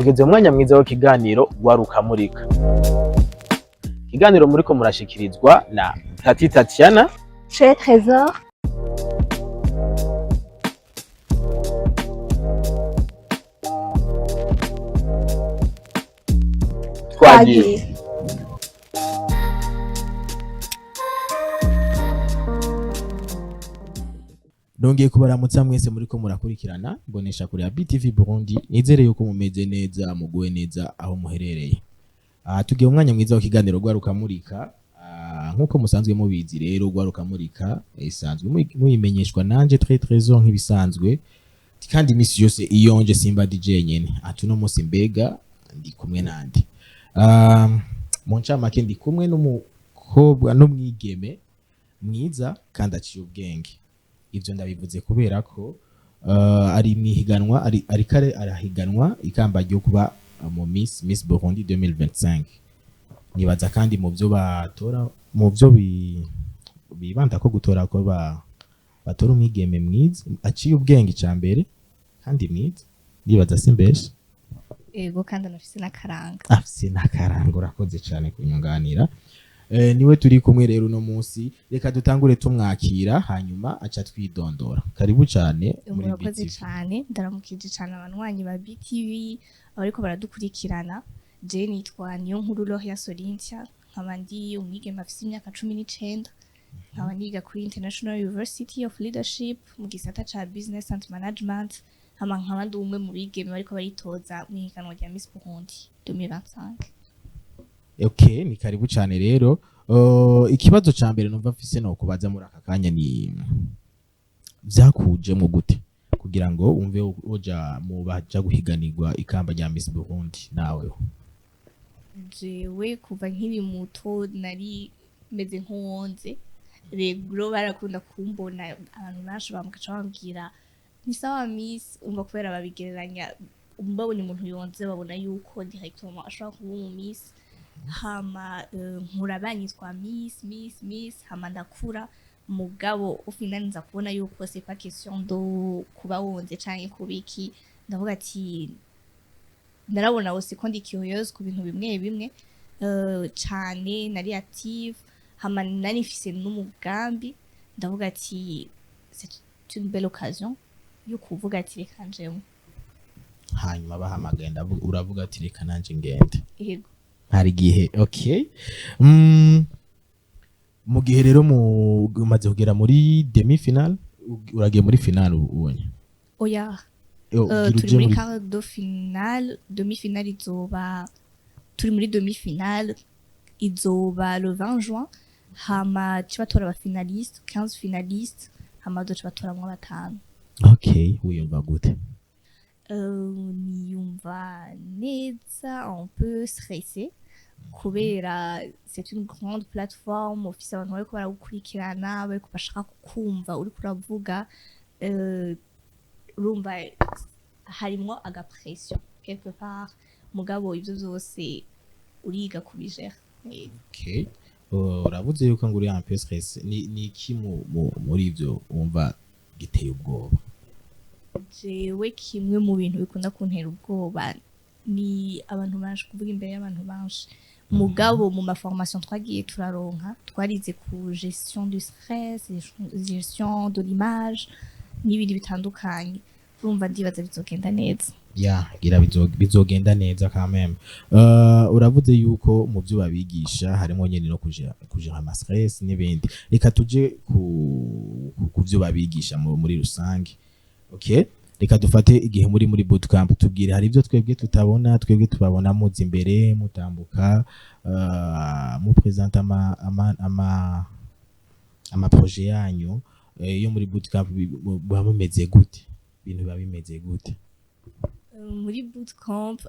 Tugeze mu mwanya mwiza w'ikiganiro Gwaruka Murika. Ikiganiro muriko murashikirizwa na Tati Tatiana. Che Trésor. Twagiye. Nongeye kubaramutsa mwese muriko murakurikirana mbonesha kure ya BTV Burundi. Nizere yuko mumeze neza, muguwe neza aho muherereye. Tugiye mu mwanya mwiza w'ikiganiro Gwaruka Murika. Nkuko musanzwe mubizi rero, Gwaruka Murika isanzwe muyimenyeshwa nanje Très Trésor nk'ibisanzwe, kandi imisi yose iyo nje simba DJ nyene. Ati uno munsi mbega ndi kumwe nande? Mu ncamake ndi kumwe n'umukobwa n'umwigeme mwiza kandi aciye ubwenge. Ivyo ndabivuze kubera ko ari mwihiganwa, ari ariko arahiganwa ikamba ryo kuba mu Miss Burundi 2025. Nibaza kandi mu byo batora, mu byo bibanda ko gutora, ko batora umwigeme mwiza aciye ubwenge ca mbere kandi mwiza. Nibaza simbeshe? Ego, kandi anafise n'akaranga. Afise n'akaranga. Urakoze cyane kunyunganira. Niwe turi kumwe rero uno munsi. Reka dutangure tumwakira, hanyuma aca twidondora. Karibu cyane muri Murakoze BTV. Cyane, ndaramukije cyane abanywanyi ba BTV abariko baradukurikirana. Je nitwa Niyo Nkuru Loria Sorintia, nkaba ndi umwigeme afise imyaka 19, nkaba niga kuri International University of Leadership mu gisata ca Business and Management, hama nkaba ndi umwe mu bigeme bariko baritoza mw'ihiganwa rya Miss Burundi 2025. Okay, ni karibu cyane rero. Ikibazo ca mbere numva mfise no kubaza muri aka kanya ni: vyakujemwo gute kugira ngo wumve uja mu baja guhiganirwa ikamba rya Miss Burundi nawe? Jewe kuva nkiri muto nari meze nk'uwonze. Rero barakunda kumbona abantu benshi, bamukaca bambwira ni sawa miss. Umva, kubera babigereranya, babonye umuntu yonze babona yuko directement ashobora kuba umu miss. Hama nkura banyitwa miss, miss, miss. Hama ndakura, mugabo au final nza kubona yuko c'est pas question de kuba wonze canke kuba iki. Ndavuga ati narabona aussi ko ndi curieuse ku bintu bimwe bimwe, cane nari active, hama nari mfise n'umugambi. Ndavuga ati c'est une belle occasion yo kuvuga ati reka njemwo. Hanyuma bahamagaye, uravuga ati reka nanje ngende. Yego. Hari igihe, okay, mu gihe rero mu umaze kugera muri demi finale, uragiye muri finale ubonye? Oya. Ugira turi uje muri quart de finale. Demi finale izoba, turi muri demi finale, izoba le 20 juin. Hama tuba batora aba finaliste, 15 finalistes, hama duca batoramwo batanu. Okay, wiyumva gute? Niyumva neza, un peu stressé kubera c'est une grande plateforme, ufise abantu bariko baragukurikirana, bariko bashaka kukumva uriko uravuga. Urumva harimwo aga pression quelque part, mugabo ivyo vyose uriga kubijera. Okay, uravuze yuko ngo uri un peu stressé. Ni iki muri ivyo wumva giteye ubwoba? Jewe kimwe mu bintu bikunda kuntera ubwoba ni abantu benshi, kuvuga imbere y'abantu benshi. Mugabo mu ma formation twagiye turaronka, twarize ku gestion du stress, gestion de l'image n'ibindi bitandukanye. Urumva ndibaza bizogenda neza. Ya, gira bizogenda neza quand même. Uravuze yuko mu byo babigisha harimo nyene no kujera ama stress n'ibindi. Reka tuje ku byo babigisha muri rusange. Okay, reka dufate igihe muri bootcamp. Tubwire, hari ibyo twebwe tutabona, twebwe tubabona muza imbere, mutambuka, mu presenta ama projet yanyu. Yo muri bootcamp muba mumeze gute? Ibintu biba bimeze gute? Muri bootcamp,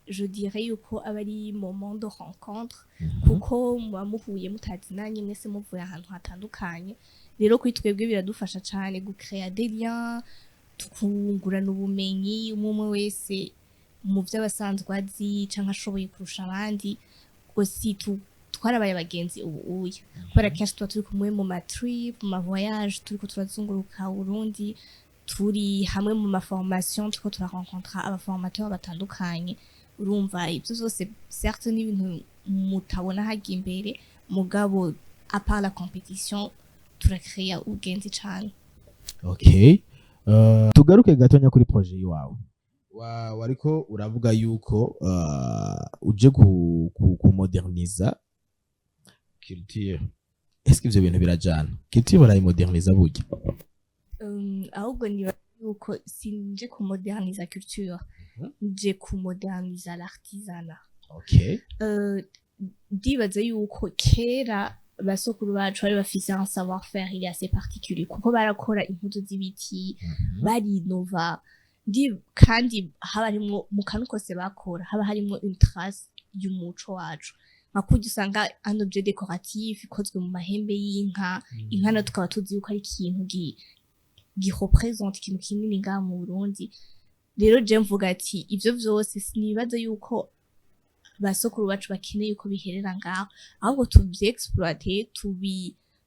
je dirais yuko aba ari moment de rencontre, kuko muba muhuye mutazinanye, mwese muvuye ahantu hatandukanye. Rero kuri twebwe biradufasha cane gucrea des liens, tukungurana ubumenyi, umwe umwe wese mu vyo abasanzwe azi canke ashoboye kurusha abandi. Aussi twarabaye abagenzi ubu uya, kubera kenshi tuba turi kumwe mu ma trip, mu ma voyage, turiko turazunguruka Burundi, turi hamwe mu ma formation, turiko turarencontra aba formateur batandukanye. Urumva, ibyo byose certes ni ibintu mutabona hajya imbere, mugabo à part la compétition turakreya ubugenzi cane. Okay, tugaruke gatonya kuri projet yiwawe. Wariko uravuga yuko uje ku moderniza culture. Est-ce que ivyo bintu birajana? Culture barayimoderniza burya? Ahubwo niba yuko sinje kumoderniza culture, nje kumoderniza l'artisanat. Ndibaza yuko kera basokuru bacu bari bafise un savoir faire, il est assez particulier, kuko barakora impuzu z'ibiti, barinova ndi kandi haba harimwo mu kantu kose bakora haba harimwo une trace y'umuco wacu, nka kurya usanga un objet décoratif ikozwe mu mahembe y'inka. Inka nayo tukaba tuzi yuko ari ikintu girepresente ikintu kinini ngaha mu Burundi. Rero je mvuga ati ivyo vyose sinibaza yuko basokuru bacu bakeneye yuko biherera ngaho, ahubwo tuvyexploite,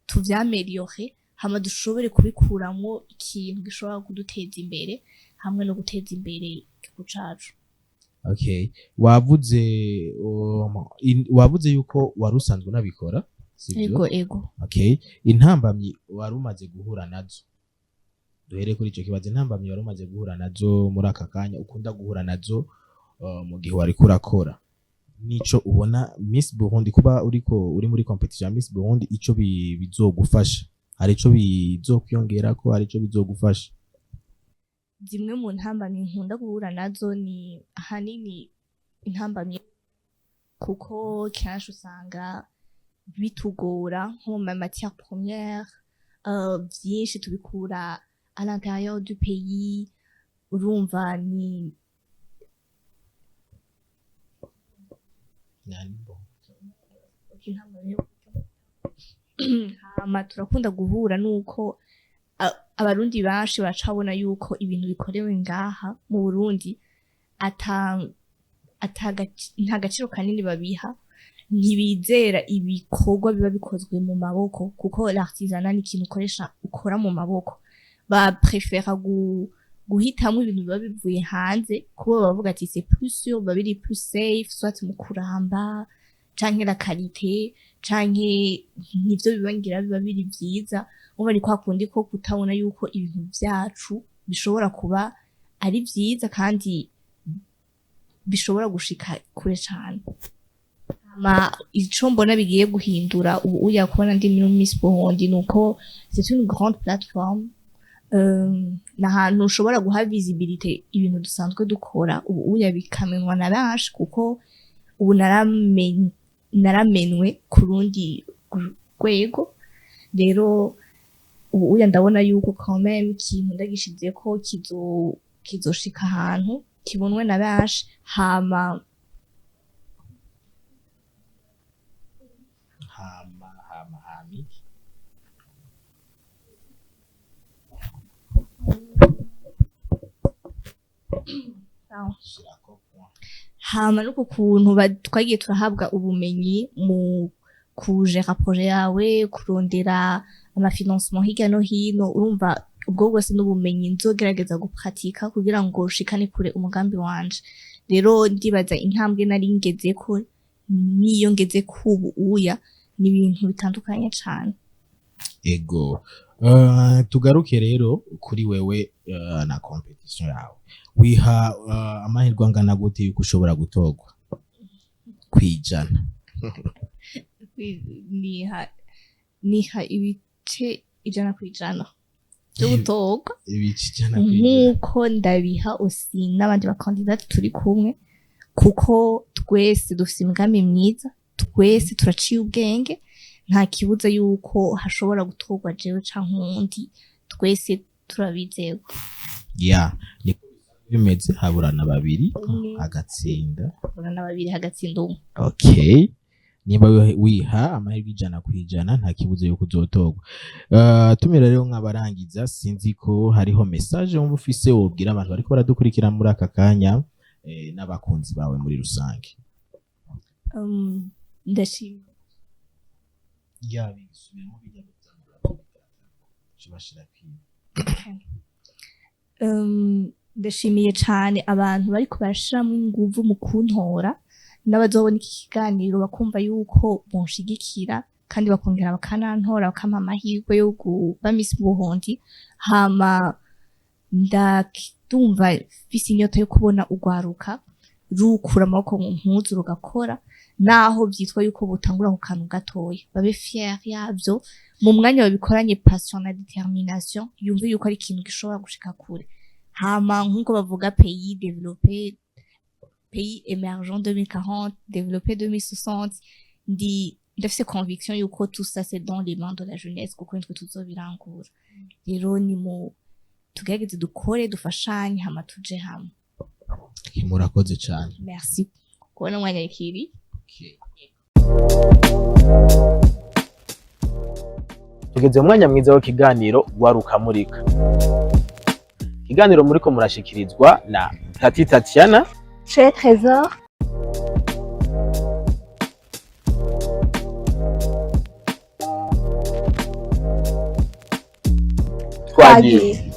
tuvyameliore, hama dushobore kubikuramwo ikintu gishobora kuduteza imbere hamwe no guteza imbere igihugu cacu. Okay, wavuze wavuze yuko wari usanzwe unabikora, sivyo? Ego ego. Okay, intambamyi wari umaze guhura nazo, duhere kuri ico kibazo, intambamyi wari umaze guhura nazo muri aka kanya, ukunda guhura nazo mu gihe wariko urakora, nico ubona Miss Burundi, kuba uriko uri muri compétition ya Miss Burundi, ico bizogufasha, hari ico bizokwiyongerako, hari ico bizogufasha? Zimwe mu ntambamyi nkunda guhura nazo ni ahanini intambamyi kuko kenshi usanga bitugora nko mu ma matière première, vyinshi tubikura à l'intérieur du pays. Urumva ni intambamyi. Hama turakunda guhura nuko Abarundi benshi baracabona yuko ibintu bikorewe ngaha mu Burundi ata nta gaciro kanini babiha. Ntibizera ibikorwa biba bikozwe mu maboko, kuko l'artisanat ni ikintu ukoresha, ukora mu maboko. Baprefera guhitamwo ibintu biba bivuye hanze, kuko bavuga ati c'est plus sûr, biba biri plus safe, soit mu kuramba canke la qualité canke nivyo biba ngira biba biri vyiza. Uba ni kwa kundi ko kutabona yuko ibintu vyacu bishobora kuba ari vyiza kandi bishobora gushika kure cane. Hama ico mbona bigiye guhindura ubu uya kubona ndi muri Miss Burundi nuko c'est une grande plateforme, ni ahantu ushobora guha visibilité ibintu dusanzwe dukora, ubu uya bikamenywa na benshi, kuko ubu naramenwe ku rundi rwego. Rero ubu uya ndabona yuko quand même ikintu ndagishizeko kizoshika ahantu kibonwe na benshi. Hama Hama iki? Shirako point. Hama nuko kuntu twagiye turahabwa ubumenyi mu kujera projet yawe, kurondera amafinancement hirya no hino, urumva ubwo bwose n'ubumenyi nzogerageza gupratika kugira ngo nshikane kure umugambi wanje. Rero ndibaza intambwe nari ngezeko n'iyo ngeze kubu uya ni ibintu bitandukanye cane. Ego. Tugaruke rero kuri wewe na compétition yawe. Wiha amahirwe angana gute yuko ushobora gutorwa kwijana? Niha 100% vyo gutorwa. Ibice 100%. Nk'uko ndabiha aussi n'abandi bakandidati turi kumwe, kuko twese dufise imigambi myiza, twese turaciye ubwenge, nta kibuza yuko hashobora gutorwa jewe canke uwundi, twese turabizegwa. Ya, niko bimeze, haburana babiri Umwe. agatsinda. Urana babiri hagatsinda umwe. Okay, niba wiha amahirwe 100%, nta kibuza yuko uzotorwa. Tumira rero nk'abarangiza, sinzi ko hariho message wumva ufise wobwira abantu bariko baradukurikira muri aka kanya, n'abakunzi bawe muri rusange. Ndashima Ya, bisubiramo bijya kibashira kwiye. Ndashimiye cane abantu bariko barashiramwo inguvu mu kuntora, n'abazobona iki kiganiro bakumva yuko bonshigikira kandi bakongera bakanantora, bakampa amahirwe yo kuba Miss Burundi. Hama ndumva mfise inyota yo kubona urwaruka rukura amaboko mu mpuzu rugakora, naho vyitwa yuko botangura ku kantu gatoya, babe fier yavyo mu mwanya babikoranye passion na détermination, yumve yuko ari ikintu gishobora gushika kure. Hama nkuko bavuga pays développé, pays émergent 2040, développé 2060, ndi ndafise conviction yuko tout ça, c'est dans les mains de la jeunesse, kuko nitwe tuzobirangura. Rero ni mu tugerageze dukore, dufashanye, hama tuje hamwe. Murakoze cyane. Merci kubona umwanya ikiri. Okay. Tugeze mu mwanya mwiza w'ikiganiro Gwarukamurika, ikiganiro muriko murashikirizwa na Tati Tatiana. Chez Trésor. Twagiye.